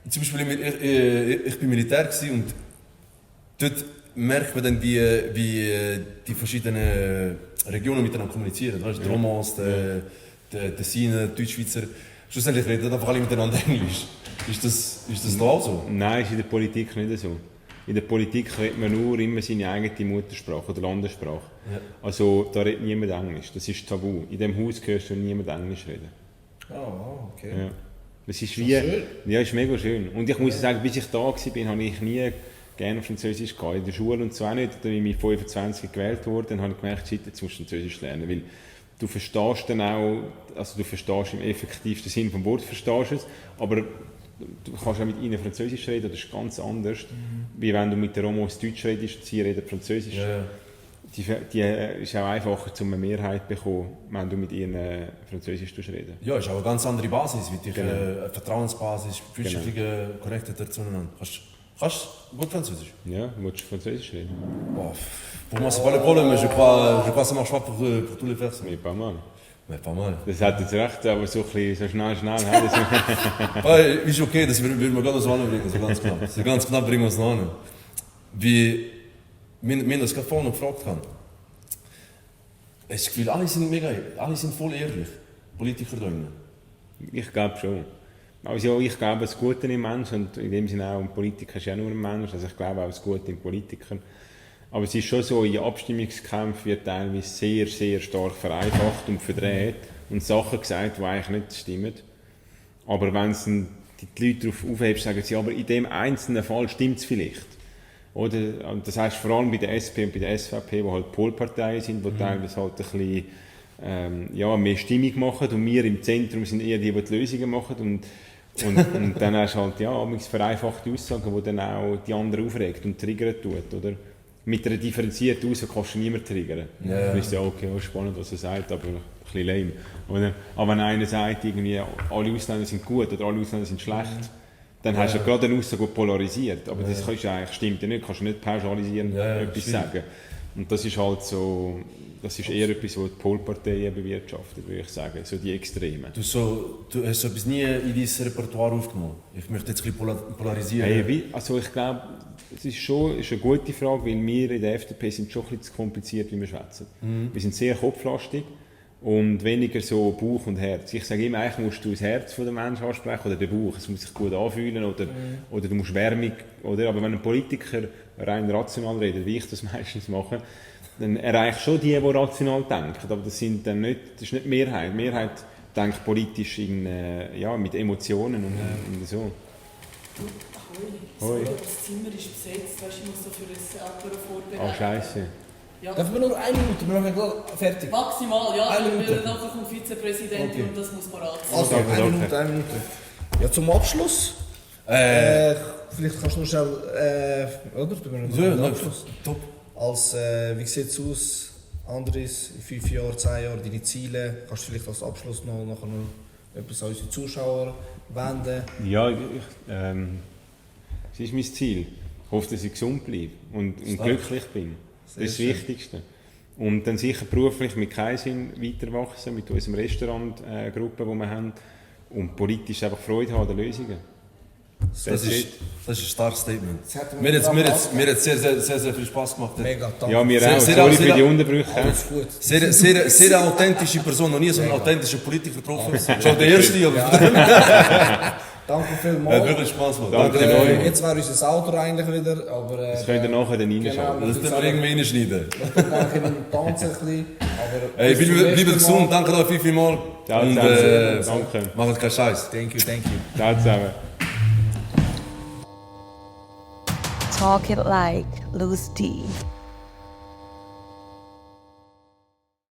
zum Beispiel ich bin Militär und dort merkt man dann, wie die verschiedenen Regionen miteinander kommunizieren. Weißt, die Romans, die Tessiner, die Deutschschweizer. Schlussendlich reden einfach alle miteinander Englisch. Ist das da auch so? Nein, ist in der Politik nicht so. In der Politik redet man nur immer seine eigene Muttersprache oder Landessprache. Ja. Also da redet niemand Englisch. Das ist tabu. In diesem Haus hörst du niemand Englisch reden. Oh, okay. Ja. Das ist wie... Ja, ist mega schön. Und ich muss sagen, bis ich da war, habe ich nie gerne Französisch gehabt. In der Schule und so auch nicht. Als ich mit 25 gewählt wurde, dann habe ich gemerkt, jetzt musst du Französisch lernen. Weil du verstehst dann auch, also du verstehst im effektivsten Sinn vom Wort, verstehst es, aber du kannst auch mit ihnen Französisch reden, das ist ganz anders, wie wenn du mit der Romos Deutsch redest und sie reden Französisch. Yeah. Die ist auch einfacher, um eine Mehrheit zu bekommen, wenn du mit ihnen Französisch reden. Ja, ist auch eine ganz andere Basis, wie die Genau. Vertrauensbasis, wirtschaftliche Korrektheit zueinander. Kannst du gut Französisch? Ja, willst du Französisch reden? Pour moi, c'est pas le problème, mais je crois que ça marche pas pour tous les personnes. Mais pas mal. Mais pas mal. Das hat jetzt recht, aber so ein bisschen, so schnell. Ist okay, das würden wir gerade so anbringen, so ganz knapp. So ganz knapp bringen wir es noch an. Wie wir das gerade vorhin gefragt haben. Ich habe das Gefühl, alle sind voll ehrlich. Politiker da drin. Ich glaube schon. Also ich glaube das Gute im Menschen und in dem Sinne auch, ein Politiker ist ja nur ein Mensch, also ich glaube auch das Gute in Politikern. Aber es ist schon so, in Abstimmungskämpfen wird teilweise sehr, sehr stark vereinfacht und verdreht und Sachen gesagt, die eigentlich nicht stimmen. Aber wenn es die Leute darauf aufhebst, sagen sie, aber in dem einzelnen Fall stimmt es vielleicht. Oder, und das heisst vor allem bei der SP und bei der SVP, die halt Polparteien sind, die teilweise halt ein bisschen mehr Stimmung machen und wir im Zentrum sind eher die die Lösungen machen und dann hast du halt vereinfachte Aussagen, die dann auch die anderen aufregt und triggern tut, oder? Mit einer differenzierten Aussage kannst du niemand triggern. Yeah. Du bist ja okay, spannend, was er sagt, aber ein bisschen lame. Oder? Aber wenn einer sagt, irgendwie, alle Ausländer sind gut oder alle Ausländer sind schlecht, dann hast du ja gerade eine Aussage, die polarisiert. Aber das stimmt ja nicht, kannst du nicht pauschalisieren etwas sagen. Und das ist halt so, das ist eher etwas, was die Polparteien bewirtschaftet, würde ich sagen, so die Extremen. Du hast so etwas nie in dein Repertoire aufgenommen? Ich möchte jetzt ein bisschen polarisieren. Hey, also ich glaube, es ist eine gute Frage, weil wir in der FDP sind schon ein bisschen zu kompliziert, wie wir schwätzen. Wir sind sehr kopflastig und weniger so Bauch und Herz. Ich sage immer, eigentlich musst du das Herz des Menschen ansprechen oder den Bauch. Es muss sich gut anfühlen oder du musst Wärme. Oder? Aber wenn ein Politiker rein rational redet, wie ich das meistens mache, dann erreicht schon die rational denken. Aber das ist nicht die Mehrheit. Die Mehrheit denkt politisch mit Emotionen und so. Hoi. Das Zimmer ist besetzt, weißt du, ich muss so für ein Apero vorbereiten. Ah, scheiße. Ja. Darf man nur 1 Minute, wir machen gleich fertig. Maximal, ja, Eine weil Minute. nachher kommt Vizepräsident und das muss parat sein. Also, Okay. 1 Minute. Ja, zum Abschluss. Vielleicht kannst du noch schnell, oder? Ja, Abschluss. Top. Wie sieht es aus, Andres, in 5 Jahren, 10 Jahren, deine Ziele? Kannst du vielleicht als Abschluss noch etwas an unsere Zuschauer wenden? Ja, das ist mein Ziel. Ich hoffe, dass ich gesund bleibe und glücklich bin. Das ist das Wichtigste. Und dann sicher beruflich mit Kaisin weiter wachsen, mit unserer Restaurantgruppe, die wir haben. Und politisch einfach Freude haben an den Lösungen. Das ist ein starkes Statement. hätten Mir wir hat drauf es sehr viel Spaß gemacht. Mega, danke. Ja, mir auch. Sehr- Sorry sehr- für die Unterbrüche. Alles gut. Sehr authentische Person, noch nie so einen authentischen Politiker getroffen. Schon der erste, aber Danke hat vielmals. wirklich Spaß gemacht. Danke Danke. euch. Jetzt wäre unser Auto eigentlich wieder, aber... Das könnt ihr nachher dann reinschauen. Das dürfen wir irgendwie reinschneiden. Ich bin eigentlich in einem Tanzen ein bisschen, aber... Hey, bis zum bleibt nächsten gesund, Mal. danke euch viel mal. Ciao Und zusammen. Danke. macht keinen Scheiß. Thank you, thank you. Ciao zusammen. Talk it like Luce D.